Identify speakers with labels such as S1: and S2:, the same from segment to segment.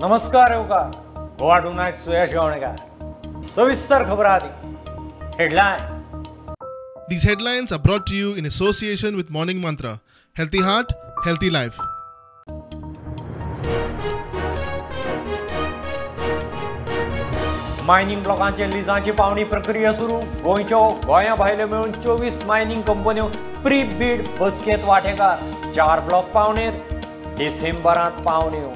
S1: नमस्कार येवकार गोवा टुनायट सुयश गावणेकार. सविस्तर खबर आदी headlines.
S2: These headlines are brought to you in association with Morning Mantra. Healthy heart, healthy life.
S1: Mining ब्लॉकांचे लिजांची पावणी प्रक्रिया सुरू. गोंयच्यो गोंया भायल्यो मेळून 24 मायनिंग कंपन्यो प्री बीड बसकेंत वांटेकार. 4 ब्लॉक पावणेर डिसेंबरांत पावण्यो.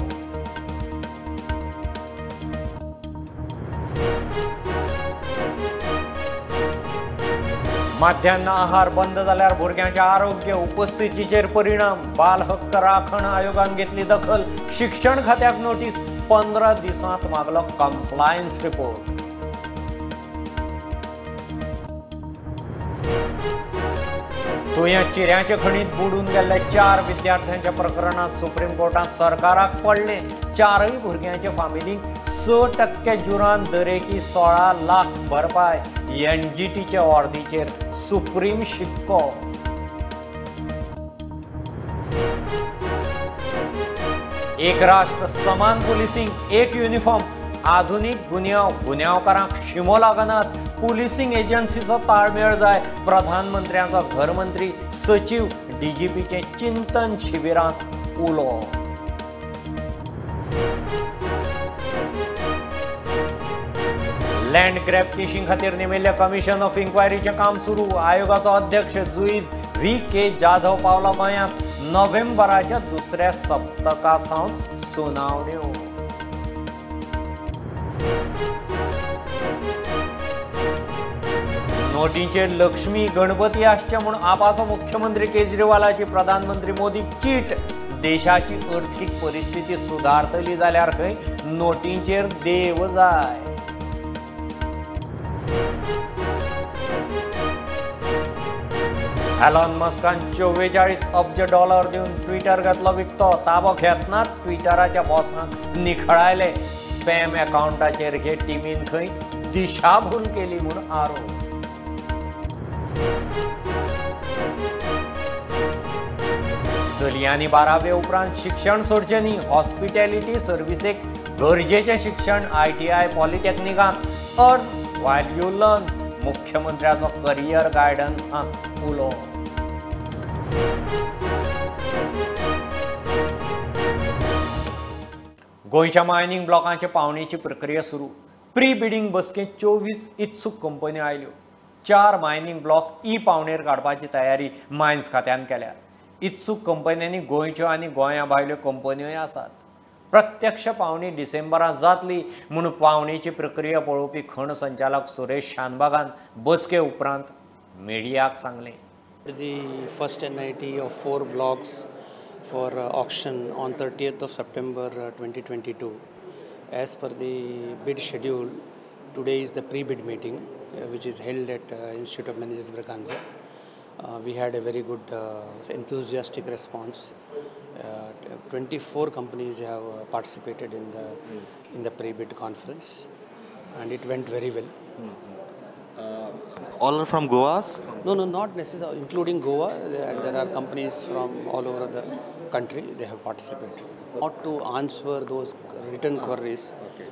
S1: माध्यान्ह आहार बंद जाल्यार भुरग्यांच्या आरोग्य उपस्थितीचेर परिणाम. बाल हक्क राखण आयोगान घेतली दखल. शिक्षण खात्याक नोटीस. 15 दिसांत मागलो कंप्लायन्स रिपोर्ट. तुयें चिऱ्यांचे खणीत बुडून गेल्ल्या 4 विद्यार्थ्यांच्या प्रकरणात सुप्रीम कोर्टात सरकाराक पडलें. 4 भुरग्यांच्या फामिलींक 6% जुरान दरेकी 16 लाख भरपाय. एनजीटीच्या ऑर्दीचेर सुप्रीम शिक्को. एक राष्ट्र समान पुलिसिंग एक युनिफॉर्म. आधुनिक गुन्यांव गुन्यांवकारांक शिमो लागनात. पुलिसिंग एजन्सीचो ताळमेळ जाय. प्रधानमंत्र्यांचो घरमंत्री सचीव डीजीपीचे चिंतन शिबिरांत उलो. लँड ग्रॅब केशी खातीर नेमिल्ल्या कमिशन ऑफ इन्क्वायरीचें काम सुरू. आयोगाचो अध्यक्ष जुईज व्ही के जाधव पावला गोंयांत. नोव्हेंबराच्या दुसऱ्या सप्तका सावन सुनावण्यो. नोटींचेर लक्ष्मी गणपती आसचे म्हूण आपाचो मुख्यमंत्री केजरीवालाची प्रधानमंत्री मोदीक चीट. देशाची अर्थीक परिस्थिती सुदारतली जाल्यार खंय नोटींचेर देव जाय. एलॉन मस्कान 44 अब्ज डॉलर दिवन ट्विटर घेतलो विकतो. ताबो घेतना ट्विटराच्या बॉसांक निखळायले. स्पॅम अकाउंटाचेर हे टिमीन खंय दिशाभूल केली म्हूण आरोप. चलयांनी 12वे उपरांत शिक्षण सोडचें न्ही. हॉस्पिटॅलिटी सर्विसेक गरजेचें शिक्षण आयटीआय पॉलिटेक्निकांत. अर्न वायल you learn. मुख्यमंत्र्याचो करियर गायडन्सांत उलो. गोंयच्या मायनिंग ब्लॉकांचे पावणेची प्रक्रिया सुरू. प्री बिडिंग बसकेंत 24 इत्सूक कंपन्यो आयल्यो. 4 मायनिंग ब्लॉक ई पावणेर काडपाची तयारी मायन्स खात्यान केल्या. इत्सूक कंपन्यांनी गोंयच्यो आनी गोंया भायल्यो कंपन्योय आसात. प्रत्यक्ष पावणी डिसेंबरांत जातली म्हूण पावणेची प्रक्रिया पळोवपी खण संचालक सुरेश शानबागान बसके उपरांत मिडियाक सांगलें.
S3: The first NIT of 4 blocks for auction on 30th of September 2022. As per the bid schedule, today is the pre-bid meeting which is held at Institute of Managers Braganza. We had a very good enthusiastic response. 24 companies have participated in the pre-bid conference, and it went very well.
S4: All are from Goa?
S3: No, not necessarily, including Goa. There are companies from all over the country. They have participated. Not to answer those written queries.
S4: Okay.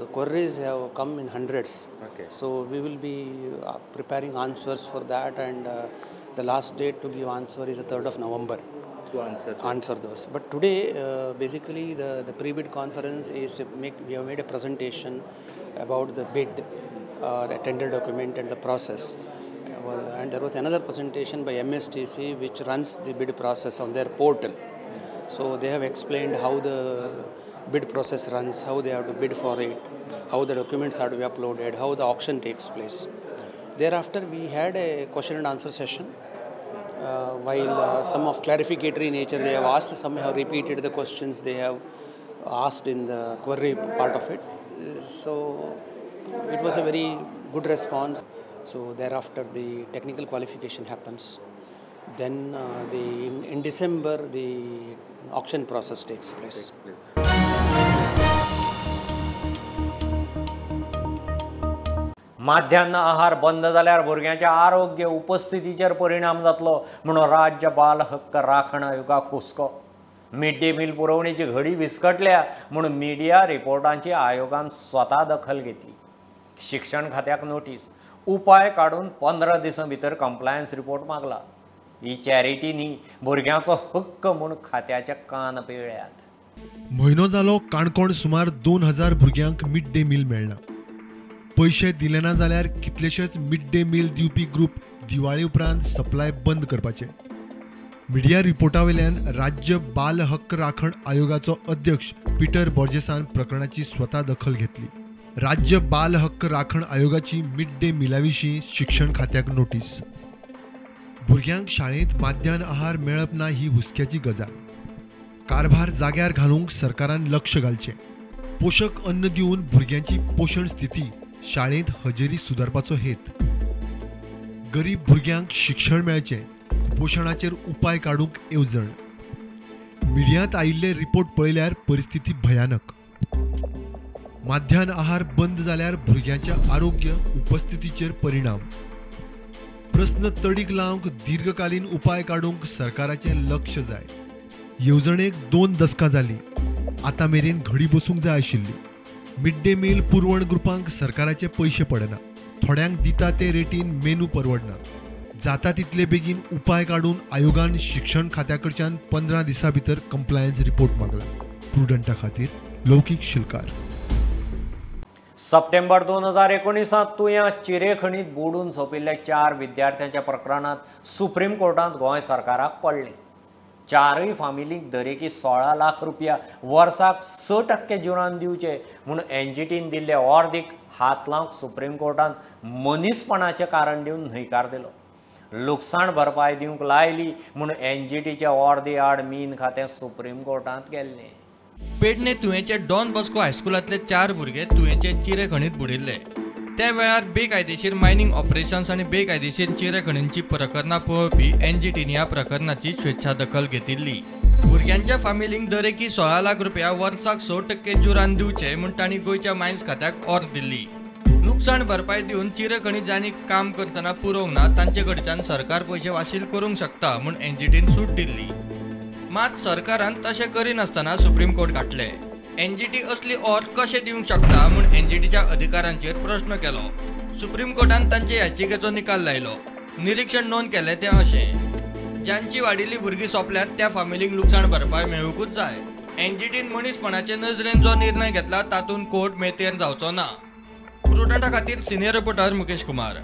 S3: The queries have come in hundreds.
S4: Okay.
S3: So we will be preparing answers for that, and the last date to give answer is the 3rd of November.
S4: To answer
S3: those. But today, basically, the pre-bid conference is we have made a presentation about the bid, the tender document and the process. And there was another presentation by MSTC which runs the bid process on their portal. So they have explained how the bid process runs, how they have to bid for it, how the documents are to be uploaded, how the auction takes place. Thereafter, we had a question and answer session. While some of clarificatory nature they have asked, some have repeated the questions they have asked in the query part of it. So it was a very good response. So thereafter the technical qualification happens. Then in December the auction process takes place.
S1: माध्यान्ह आहार बंद जाल्यार भुरग्यांच्या आरोग्य उपस्थितीचेर परिणाम जातलो म्हणून राज्य बाल हक्क राखण आयोगाक हुस्को. मिड डे मील पुरवणेची घडी विस्कटल्या म्हूण मिडिया रिपोर्टांची आयोगान स्वता दखल घेतली. शिक्षण खात्याक नोटीस, उपाय काडून 15 दिसां भितर कंप्लायन्स रिपोर्ट मागला. ही चॅरिटी न्ही, भुरग्यांचो हक्क म्हूण खात्याच्या कान पिळ्ळ्यात.
S5: म्हयनो जालो काणकोण सुमार 2000 भुरग्यांक मिड डे मील मेळना. पयशे दिले ना जाल्यार कितलेशेच मिड डे मील दिवपी ग्रुप दिवाळे उपरांत सप्लाय बंद करपाचे. मिडिया रिपोर्टा वयल्यान राज्य बाल हक्क राखण आयोगाचो अध्यक्ष पीटर बॉर्जेसान प्रकरणाची स्वता दखल घेतली. राज्य बाल हक्क राखण आयोगाची मिड डे मिला विशीं शिक्षण खात्याक नोटीस. भुरग्यांक शाळेंत माध्यान आहार मेळप ना ही हुस्क्याची गजाल. कारभार जाग्यार घालूंक सरकारान लक्ष घालचें. पोशक अन्न दिवन भुरग्यांची पोशण स्थिती, शाळेंत हजेरी सुदारपाचो हेत. गरीब भुरग्यांक शिक्षण मेळचें, कुपोशणाचेर उपाय काडूंक येवजण. मिडियांत आयिल्ले रिपोर्ट पळयल्यार परिस्थिती भयानक. माध्यान आहार बंद जाल्यार भुरग्यांच्या आरोग्य उपस्थितीचेर परिणाम. प्रस्न तडीक लावंक दीर्घकालीन उपाय काडूंक सरकाराचें लक्ष जाय. येवजणेक 2 दसकां जालीं, आतां मेरेन घडी बसूंक जाय आशिल्ली. मिड डे मील पुरवण ग्रुपांक सरकाराचे पयशे पडना, थोड्यांक दिता ते रेटीन मेनू परवडना. जाता तितले बेगीन उपाय काडून आयोगान शिक्षण खात्या कडच्यान 15 दिसां भितर कंप्लायन्स रिपोर्ट मागला. प्रुडंटा खातीर लौकीक शिलकार.
S1: सप्टेंबर 2019 तुयां चिरेखणीत बुडून सोंपिल्ल्या 4 विद्यार्थ्यांच्या प्रकरणांत सुप्रीम कोर्टांत गोंय सरकाराक पडलें. 4 फामिलींक दरेकी 16 लाख रुपया वर्साक 6% जुरान दिवचे म्हूण एनजीटीन दिल्ले ऑर्दीक हात लावंक सुप्रीम कोर्टान मनीसपणाचें कारण दिवन न्हयकार दिलो. लुकसाण भरपाय दिवंक लायली म्हूण एनजीटीच्या ऑर्दी आड मीन खातें सुप्रीम कोर्टांत गेल्लें.
S6: पेडणे तुयेंचे डॉन बॉस्को हायस्कुलांतले 4 भुरगे तुयेंचे चिरे खणीत बुडिल्ले. त्या वेळार बेकायदेशीर मायनिंग ऑपरेशन्स आनी बेकायदेशीर चिरे खणींची प्रकरणां पळोवपी एनजीटीन ह्या प्रकरणाची स्वेच्छा दखल घेतिल्ली. भुरग्यांच्या फामिलींक दरेकी 16 लाख रुपया वर्साक 6% जुरान दिवचे म्हूण तांणी गोंयच्या मायन्स खात्याक ऑर्द दिल्ली. लुकसाण भरपाय दिवन चिरे खणी जांणी काम करतना पुरोवंक ना तांचे कडच्यान सरकार पयशे वाशील करूंक शकता म्हूण एनजीटीन सूट दिल्ली. मात सरकारान तशें करिनासतना सुप्रीम कोर्ट गाठले. एनजीटी असली ऑर्द कशें दिवंक शकता म्हूण एनजीटीच्या अधिकारांचेर प्रश्न केलो. सुप्रीम कोर्टान तांचे याचिकेचो निकाल लायलो. निरीक्षण नोंद केलें तें अशें, जांची वाडिल्ली भुरगीं सोंपल्यात त्या फामिलींक लुकसाण भरपाय मेळुंकूच जाय. एनजीटीन मनीसपणाचे नजरेन जो निर्णय घेतला तातूंत कोर्ट मेतेर जावचो ना. प्रुडंटा खातीर सिनियर रिपोर्टर मुकेश कुमार.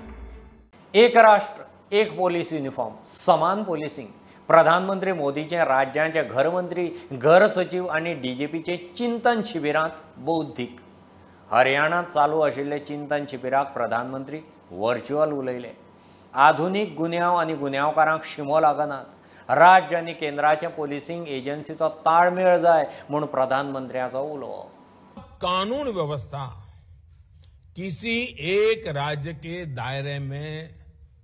S1: एक राष्ट्र एक पोलीस युनिफॉर्म, समान पोलिसिंग. प्रधानमंत्री मोदीचे राज्यांचे घरमंत्री, घर सचिव आनी डीजीपीचे चिंतन शिबिरांत बौद्धीक. हरियाणांत चालू आशिल्ले चिंतन शिबिराक प्रधानमंत्री व्हर्च्युअल उलयले. आधुनीक गुन्यांव आनी गुन्यांवकारांक शिमो लागनात, राज्य आनी केंद्राचे पोलिसिंग एजन्सीचो ताळमेळ जाय म्हूण प्रधानमंत्र्याचो उलोवप.
S7: कानून व्यवस्था किसी एक राज्य के दायरे में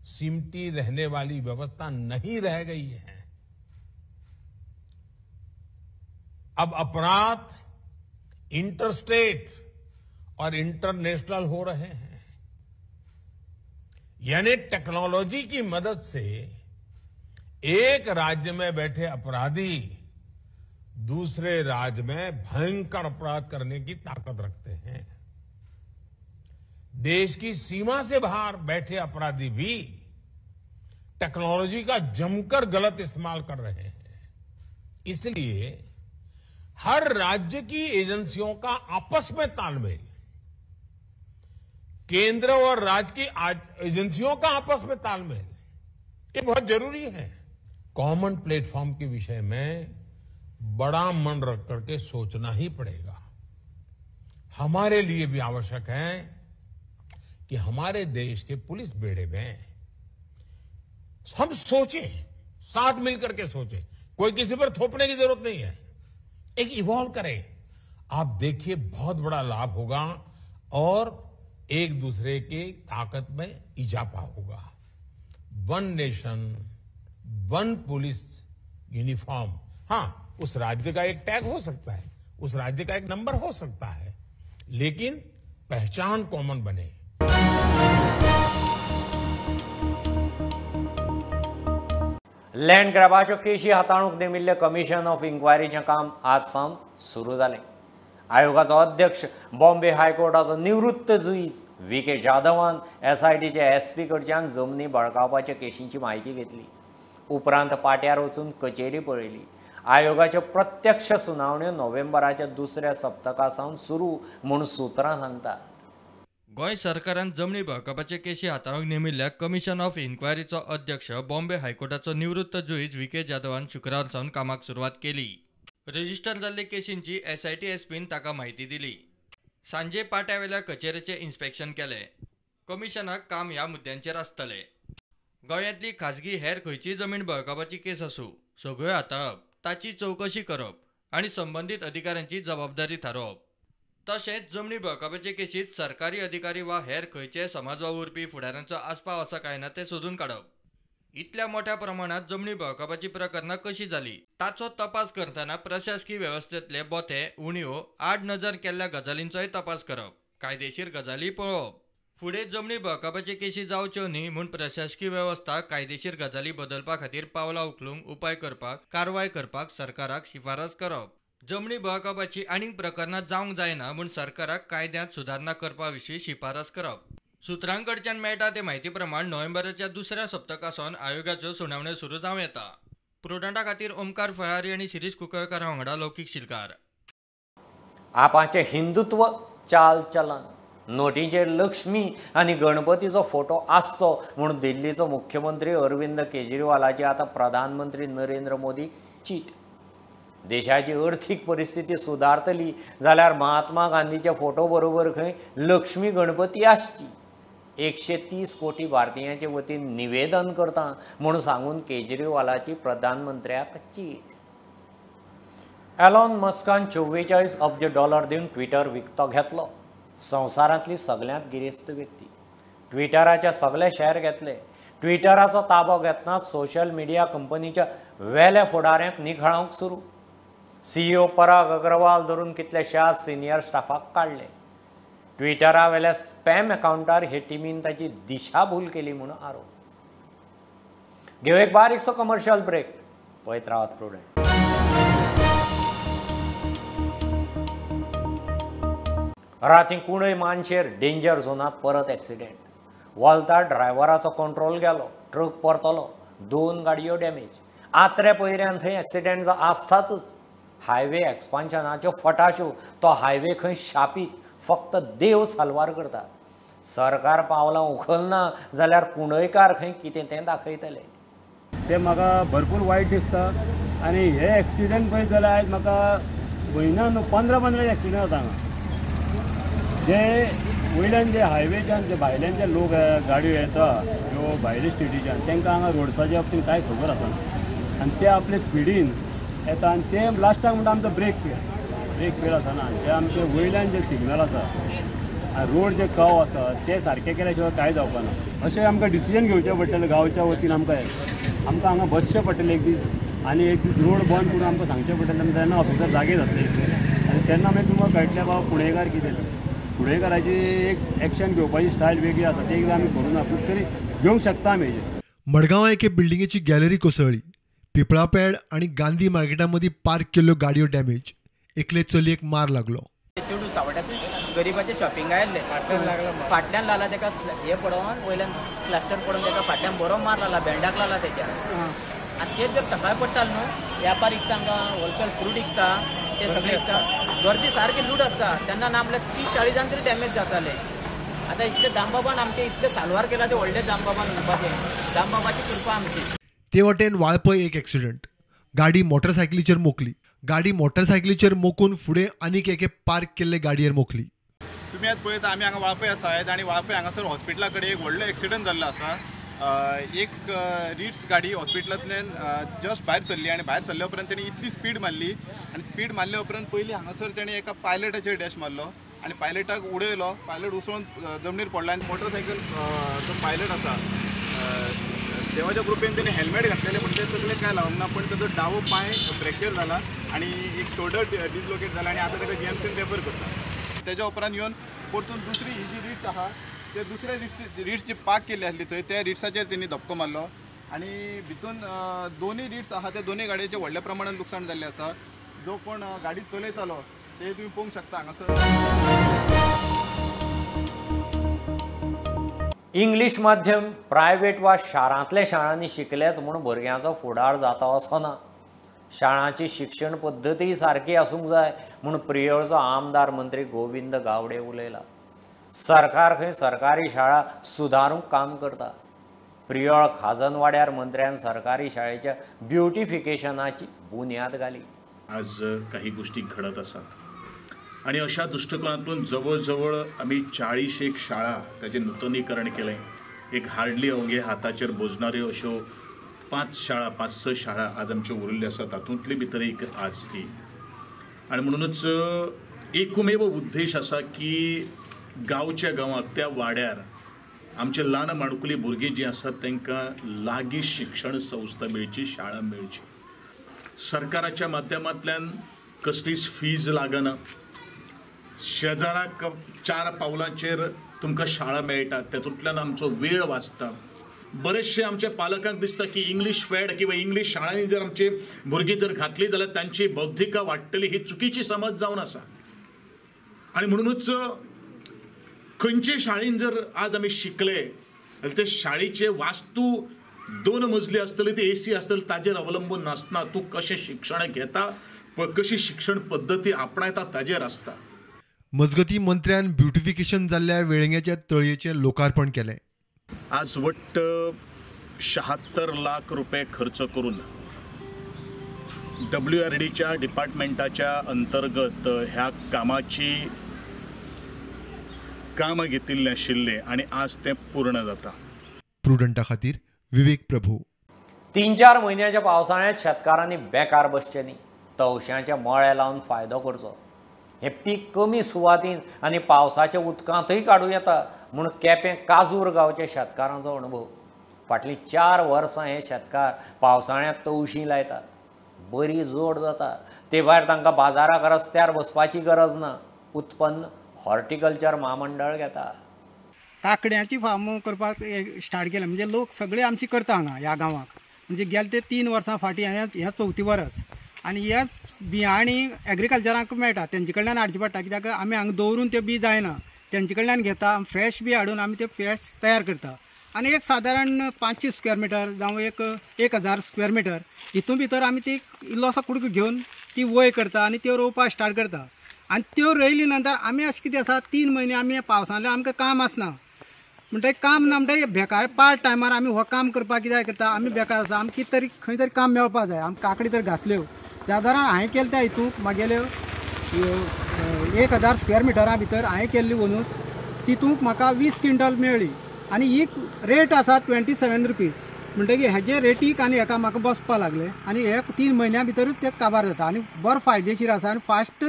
S7: सिमटी रहने वाली व्यवस्था नहीं रह गई है। अब अपराध इंटरस्टेट और इंटरनेशनल हो रहे हैं, यानी टेक्नोलॉजी की मदद से एक राज्य में बैठे अपराधी दूसरे राज्य में भयंकर अपराध करने की ताकत रखते हैं। देश की सीमा से बाहर बैठे अपराधी भी टेक्नोलॉजी का जमकर गलत इस्तेमाल कर रहे हैं। इसलिए हर राज्य की एजेंसियों का आपस में तालमेल, केंद्र और राज्य की एजेंसियों का आपस में तालमेल, ये बहुत जरूरी है। कॉमन प्लेटफॉर्म के विषय में बड़ा मन रख करके सोचना ही पड़ेगा। हमारे लिए भी आवश्यक है कि हमारे देश के पुलिस बेड़े में हम सोचें, साथ मिलकर के सोचें, कोई किसी पर थोपने की जरूरत नहीं है, एक इवॉल्व करें। आप देखिए बहुत बड़ा लाभ होगा और एक दूसरे की ताकत में इजाफा होगा। One nation one police uniform, हाँ उस राज्य का एक टैग हो सकता है, उस राज्य का एक नंबर हो सकता है, लेकिन पहचान कॉमन बने।
S1: लँड ग्रॅबाच्यो केशी हाताळूंक नेमिल्ले कमिशन ऑफ इन्क्वायरीचें काम आज सावन सुरू जालें. आयोगाचो अध्यक्ष बॉम्बे हायकोर्टाचो निवृत्त जुईज व्ही के जाधवान एसआयटीचे एसपी कडच्यान जमनी बळकावपाच्या केशींची म्हायती घेतली. उपरांत पाट्यार वचून कचेरी पळयली. आयोगाच्यो प्रत्यक्ष सुनावण्यो नोव्हेंबराच्या दुसऱ्या सप्तका सावन सुरू म्हूण सुत्रां सांगतात.
S6: गोंय सरकारान जमनी बळकावपाचे केशी हाताळूंक नेमिल्ल्या कमिशन ऑफ इन्क्वायरीचो अध्यक्ष बॉम्बे हायकोर्टाचो निवृत्त जुईज व्ही के जाधवान शुक्रार सावन कामाक सुरवात केली. रजिस्टर जाल्ले केशींची एसआयटी एसपीन ताका म्हायती दिली. सांजे पाट्यावेल्या कचेरेचें इन्स्पेक्शन केलें. कमिशनाक काम ह्या मुद्द्यांचेर आसतलें. गोंयांतली खाजगी हेर खंयचीय जमीन बळकावपाची केस आसूं, सगळ्यो हाताळप, ताची चवकशी करप आनी संबंदीत अधिकाऱ्यांची जबाबदारी थारोवप. तशेंच जमनी बळकावपाचे केशींत सरकारी अधिकारी वा हेर खंयचेय समाज वावुरपी फुडाऱ्यांचो आस्पाव आसा काय ना तें सोदून काडप. इतल्या मोठ्या प्रमाणात जमनी बळकावपाची प्रकरणां कशी जाली ताचो तपास करतना प्रशासकी वेवस्थेंतले बोथे, उणीवो, आड नजर केल्ल्या गजालींचोय तपास करप, कायदेशीर गजाली पळोवप. फुडें जमनी बळकावपाचे केशी जावच्यो न्ही म्हूण प्रशासकी वेवस्था कायदेशीर गजाली बदलपा खातीर पावलां उखलूंक उपाय करपाक, कारवाय करपाक सरकाराक शिफारस करप. जमनी बळकावपाची आनीक प्रकरणां जावंक जायना म्हूण सरकाराक कायद्यांत सुदारणा करपा विशीं शिफारस करप. सुत्रांकडच्यान मेळटा ते म्हायती प्रमाण नोव्हेंबराच्या दुसऱ्या सप्तका सावन आयोगाच्यो सुनावण्यो सुरू जावं येता. प्रुडंटा खातीर ओमकार फळारी आनी शिरीष कुंकळकार वांगडा लौकीक शिलकार.
S1: आपाचें हिंदुत्व चाल चलन नोटीचेर लक्ष्मी आनी गणपतीचो फोटो आसचो म्हूण दिल्लीचो मुख्यमंत्री अरविंद केजरीवालाची आतां प्रधानमंत्री नरेंद्र मोदी चीट. देशाची अर्थीक परिस्थिती सुदारतली जाल्यार महात्मा गांधीच्या फोटो बरोबर खंय लक्ष्मी गणपती आसची. 130 कोटी भारतीयांचे वतीन निवेदन करता म्हूण सांगून केजरीवालाची प्रधानमंत्र्याक चीट. एलॉन मस्कान 44 अब्ज डॉलर दिवन ट्विटर विकतो घेतलो. संवसारांतली सगळ्यांत गिरेस्त व्यक्ती. ट्विटराच्या सगळे शेअर घेतले. ट्विटराचो ताबो घेतना सोशल मिडिया कंपनीच्या वेल्या फुडाऱ्यांक निखळावंक सुरू. सीईओ पराग अग्रवाल धरून कितल्याशाच सिनियर स्टाफाक काडले. ट्विटरा वेल्या स्पॅम अकाउंटार हे टिमीन ताची दिशाभूल केली म्हूण आरोप. घेवं एक बारीकसो कमर्शियल ब्रेक. पळयत रावात प्रुडंट. राती कुणय मानशेर डेंजर झोनांत परत एक्सिडेंट. वॉल्तार ड्रायव्हराचो कंट्रोल गेलो, ट्रक परतलो, 2 गाडयो डॅमेज. आत्र्या पयऱ्यान थंय एक्सिडेंट आसताच. हायवे एक्सपान्शनाच्यो फटाश्यो, तो हायवे खंय शापीत, फक्त देव साल्वार करता. सरकार पावलां उखलना जाल्यार कुंडयकार खंय कितें तें दाखयतले.
S8: ते म्हाका भरपूर वायट दिसता. आनी हे एक्सिडेंट पळयत जाल्यार आयज म्हाका म्हयन्यान 15-15 एक्सिडेंट जाता हांगा. जे वयल्यान जे हायवेच्यान जे भायल्यान जे लोक गाडयो येता ज्यो भायले स्टेटीच्यान तांकां हांगा रोड्साच्या बाबतीन कांय खबर आसना आनी ते आपले स्पिडीन येता आनी ते लास्टाक म्हणटा आमचो ब्रेक फेल आसना. जे आमचे वयल्यान जे सिग्नल आसा आनी रोड जे कव आसा ते सारके केल्या शिवाय कांय जावपा ना. अशें आमकां डिसिजन घेवचें पडटलें गांवच्या वतीन. आमकां आमकां हांगा बसचें पडटलें एक दीस आनी एक दीस रोड बंद करून आमकां सांगचें पडटलें. तेन्ना ऑफिसर जागे जातले आनी तेन्ना मागीर तुमकां कळटलें बाबा पुणेकार कितें. पुणेकाराची एक एक्शन घेवपाची स्टायल वेगळी आसा, ती एकदां आमी करूं ना पूण तरी घेवंक शकता आमी.
S5: मडगांवां एके बिल्डिंगेची गॅलरी कोसळ्ळी. पिपळापेड आनी गांधी मार्केटा मदीं पार्क केल्ल्यो गाडयो डॅमेज. एकले चलयेक मार लागलो.
S9: चेडूं सावड्याचे गरिबाचे शॉपिंग आयिल्ले, फाटल्यान लागला ताका हे पडोवन वयल्यान प्लास्टर पडोवन ताका फाटल्यान बरो मार लागला, बेंडाक लागला तेच्या. आनी तेच जर सकाळी पडटाले न्हू, व्यापार विकता हांगा, होलसेल फ्रूट विकता, ते सगळे विकता, गर्दी सारकी लूट आसता तेन्ना ना म्हणल्यार 30-40 जाण तरी डॅमेज जाताले. आतां इतले दामबाबान आमचे इतले साल्वार केला ते व्हडले दामबाबान म्हणपाचें, दामबाबाची कृपा आमची.
S5: ते वटेन वाळपय एक एक्सिडंट. गाडी मोटरसायकलीचेर मोखली. गाडी मोटरसायकलीचेर मोखून फुडें आनीक एके पार्क केल्ले गाडयेर मोखली.
S10: तुमी आतां पळयता आमी हांगा वाळपय आसा आनी वाळपय हांगासर हॉस्पिटला कडेन एक व्हडलो एक्सिडंट जाल्लो आसा. एक रिट्स गाडी हॉस्पिटलांतल्यान जस्ट भायर सरली आनी भायर सरल्या उपरांत तेणी इतली स्पीड मारली आनी स्पीड मारल्या उपरांत पयलीं हांगासर तेणी एका पायलटाचेर डॅश मारलो आनी पायलटाक उडयलो. पायलट उसळून जमनीर पडलो आनी मोटरसायकल जो पायलट आसा देवाच्या कृपेन तेणी हेल्मेट घातलेलें पूण ते सगळें कांय लावंक ना, पूण ताजो डावो पांय फ्रॅक्चर जाला आनी एक शोल्डर डिसलोकेट जाला आनी आतां ताका जीएमसीन रेफर करता. तेज्या उपरांत येवन परतून दुसरी ही जी रिट्स आसा ते दुसऱ्या रिट्स जी पार्क केल्ली आसली थंय त्या रिट्साचेर तेणी धपको मारलो आनी भितून दोनूय रिट्स आहा त्या दोनूय गाडयेचें व्हडल्या प्रमाणान लुकसाण जाल्लें आसा. जो कोण गाडी चलयतालो ते तुमी पळोवंक शकता हांगासर.
S1: इंग्लीश माध्यम प्रायवेट वा शारांतल्या शाळांनी शिकलेच म्हूण भुरग्यांचो फुडार जाता असो ना. शाळांची शिक्षण पद्दती सारकी आसूंक जाय म्हूण प्रियोळचो आमदार मंत्री गोविंद गावडे उलयला. सरकार खंय सरकारी शाळा सुदारूंक काम करता. प्रियोळ खाजनवाड्यार मंत्र्यान सरकारी शाळेच्या ब्युटिफिकेशनाची बुन्याद घाली.
S11: आज काही गोष्टी घडत आसात आणि अशा दृष्टिकोनातून जवळजवळ आमी 40 शाळा ताचें नुतनीकरण केलें. एक हार्डली अवघे हाताचेर बोजणाऱ्यो अश्यो 5-6 शाळा आज आमच्यो उरिल्ल्यो आसात. तातूंतली भितर एक आज ही. आनी म्हणूनच एकमेव उद्देश आसा की गांवच्या गांवांत त्या वाड्यार आमचे ल्हान माणकुली भुरगीं जीं आसात तांकां लागीं शिक्षण संस्था मेळची, शाळा मेळची. सरकाराच्या माध्यमांतल्यान कसलीच फीज लागना. शेजाराक 4 पावलांचेर तुमकां शाळा मेळटा, तातूंतल्यान आमचो वेळ वाचता. बरेचशे आमच्या पालकांक दिसता की इंग्लीश फॅड किंवा इंग्लीश शाळांनी जर आमची भुरगीं जर घातली जाल्यार तांची बौद्धिका वाडटली, ही चुकीची समज जावन आसा. आनी म्हणूनच खंयचे शाळेन जर आज आमी शिकले जाल्यार ते शाळेचे वास्तू 2 मजली आसतली, ती एसी आसतली, ताजेर अवलंबून नासना. तूं कशें शिक्षण घेता, कशी शिक्षण पद्दती आपणायता ताजेर आसता.
S5: मजगती मंत्र्यान ब्युटिफिकेशन जाल्ल्या वेळंग्याच्या तळयेचें लोकार्पण केलें.
S11: आज वट्ट 76 लाख रुपये खर्च करून WRDच्या डिपार्टमेंटाच्या अंतर्गत ह्या कामाची काम घेतिल्लें आशिल्लें आनी आज तें पूर्ण जाता.
S5: प्रुडंटा खातीर विवेक प्रभू.
S1: 3-4 म्हयन्याच्या पावसाळ्यांत शेतकारांनी बेकार बसचें न्ही, तवश्यांचे मळे लावन फायदो करचो. हें पीक कमी सुवातीन आनी पावसाच्या उदकांतूय काडूं येता म्हूण केपें काजूर गांवच्या शेतकारांचो अणभव. फाटलीं 4 वर्सां हे शेतकार पावसाळ्यांत तवशीं लायतात, बरी जोड जाता. ते भायर तांकां बाजाराक रस्त्यार बसपाची गरज ना. उत्पन्न हॉर्टिकल्चर म्हामंडळ घेता.
S12: काकड्यांची फार्म करपाक स्टार्ट केलें, म्हणजे लोक सगळे आमची करता हांगा ह्या गांवाक. म्हणजे गेले ते 3 वर्सां फाटीं ह्या चवथी वरस आनी ह्याच बियाणी एग्रीकल्चराक मेळटा, तेंचे कडल्यान हाडचें पडटा. कित्याक आमी हांगा दवरून ते बी जायना, तेंचे कडल्यान घेता, फ्रेश बी हाडून आमी ते फ्रेश तयार करता. आनी एक सादारण 500 स्क्वेअर मिटर जावं एक 1000 स्क्वेअर मिटर हितून भितर आमी ती इल्लोसो कुडको घेवन ती वय करता आनी त्यो रोवपाक स्टार्ट करता. आनी त्यो रोयली नंतर आमी अशें कितें आसा, 3 म्हयने आमी पावसांतल्यान आमकां काम आसना, म्हणटकीर काम ना म्हणटकीर बेकार पार्ट टायमार आमी हो काम करपाक कित्याक करता, आमी बेकार आसा, आमकां कितें तरी खंय तरी काम मेळपाक जाय. आमी काकडी तर घातल्यो सादारण हांवें केलें त्या हितूंत मागेल्यो 1000 स्क्वेअर मिटरा भितर हांवें केल्ली वनूच, तितूंत म्हाका 20 क्विंटल मेळ्ळी आनी ही रेट आसा 27 रुपीज. म्हणटकीर हेजे रेटीक आनी हेका म्हाका बसपाक लागलें आनी हे 3 म्हयन्या भितरूच ते काबार जाता आनी बरो फायदेशीर आसा आनी फास्ट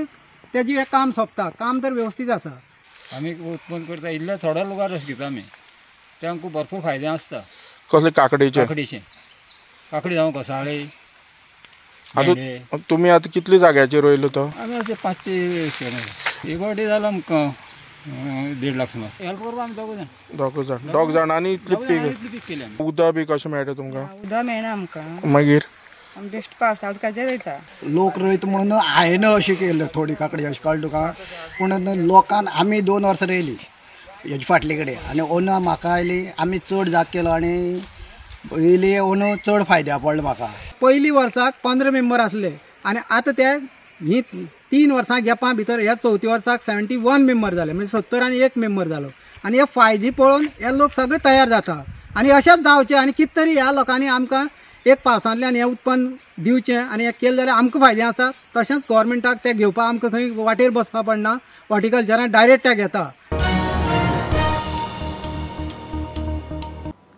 S12: तेजी हें काम सोंपता, काम तर वेवस्थीत आसा.
S13: आमी उत्पन्न करता इल्लो थोडो लुगार अशें घेता आमी, ते आमकां भरपूर फायदे आसता.
S14: कसले? काकडीचे?
S13: काकडीचे, काकडी जावं घोसाळे.
S14: आतां तुमी आतां कितले जाग्याचेर रोयलो तो?
S13: आमी अशें 5 ते एक वाटी जालो आमकां 1.5 लाख सुमार. हेल्प करपाक आमी दोग जाण.
S14: दोग जाण आनी इतली पीक
S13: केलें.
S14: उदक बी कशें मेळटा तुमकां?
S15: उदक मेळना आमकां.
S14: मागीर
S15: आमी बेश्ट पावसा उदकाचेर वयता.
S16: लोक रोयता म्हणून हांवें अशें केलें, थोडी काकडी अशें कळ्ळें तुका. पूण लोकान आमी 2 वर्सां रोयली हेजे फाटले कडेन आनी अंदू म्हाका आयली आमी चड जाग केलो आनी येयली अंदू चड फायद्या पडलो म्हाका.
S12: पयलीं वर्साक 15 मेंबर आसले आनी आतां ते ही 3 वर्सां गॅपा भितर ह्या चवथी वर्साक 71 मेंबर जाले, म्हणजे 71 मेंबर जालो. आनी हे फायदे पळोवन हे लोक सगळे तयार जाता आनी अशेंच जावचें आनी कितें तरी ह्या लोकांनी आमकां एक पावसांतल्यान हें उत्पन्न दिवचें आनी हें केलें जाल्यार आमकां फायदे आसा. तशेंच गव्हर्मेंटाक तें घेवपाक आमकां खंय वाटेर बसपाक पडना, हॉर्टिकल्चरान डायरेक्ट तें घेता.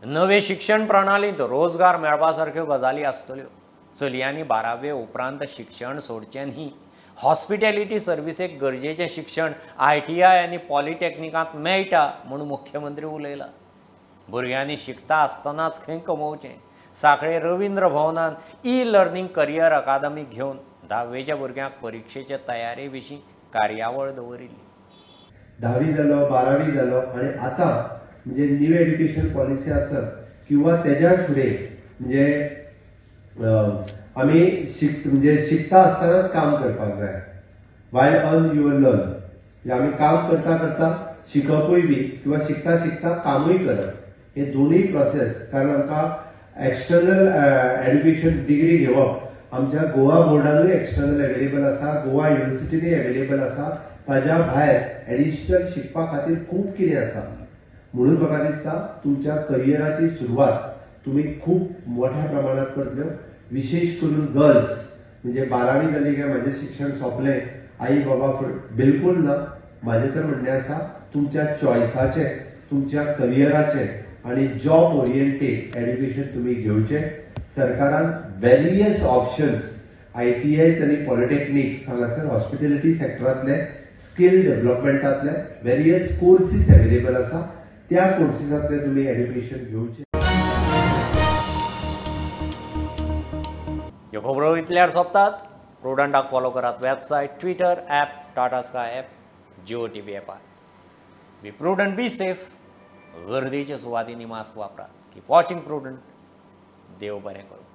S1: नवे शिक्षण प्रणालींत रोजगार मेळपा सारक्यो गजाली आसतल्यो. चलयांनी 12वे उपरांत शिक्षण सोडचें न्ही. हॉस्पिटॅलिटी सर्विसेक गरजेचें शिक्षण ITI आनी पॉलिटॅक्निकांत मेळटा म्हूण मुख्यमंत्री उलयला. भुरग्यांनी शिकता आसतनाच खंय कमोवचें. सांखळे रवींद्र भवनान ई-लर्निंग करियर अकादमी घेवन 10वेच्या भुरग्यांक परिक्षेचे तयारे विशीं कार्यावळ दवरिल्ली.
S17: 10वी जालो, 12वी जालो आनी आतां म्हणजे न्यू एज्युकेशन पॉलिसी आसत किंवा तेज्या फुडें म्हणजे आमी म्हणजे शिकता आसतनाच काम करपाक जाय. वायल अर्न your learn, म्हणजे आमी काम करता करता शिकपूय बी किंवा शिकता शिकता कामूय करप, हे दोनूय प्रोसेस. कारण आमकां एक्सटर्नल एड्युकेशन डिग्री घेवप आमच्या गोवा बोर्डानूय एक्सटर्नल एवेलेबल आसा, गोवा युनिवर्सिटीनूय एवेलेबल आसा. ताज्या भायर एडिशनल शिकपा खातीर खूब कितें आसा. म्हणून म्हाका दिसता तुमच्या करियराची सुरवात तुमी खूब मोठ्या प्रमाणात करतल्यो. विशेष करून गर्ल्स, म्हणजे 12वी जाली काय म्हाजें शिक्षण सोंपलें आई बाबा बिलकुल ना. म्हाजें तर म्हणणें आसा तुमच्या चॉयसाचें, तुमच्या करियराचें आनी जॉब ओरिएंटेड एड्युकेशन तुमी घेवचें. सरकारान वेरियस ऑप्शन्स ITIs आनी पॉलिटेक्निक्स हांगासर हॉस्पिटॅलिटी सेक्टरांतले स्किल डेव्हलपमेंटांतले वेरियस कोर्सीस एवेलेबल आसा, त्या कोर्सीसांतले तुमी एड्युकेशन घेवचें.
S1: ह्यो खबरो इतल्यार सोंपतात. प्रुडंटाक फॉलो करात website, Twitter app, Tata Sky app, Jio TV ॲपार. Be prudent, be safe. गर्देच्या सुवातींनी मास्क वापरात. Keep watching prudent. देव बरें करूं.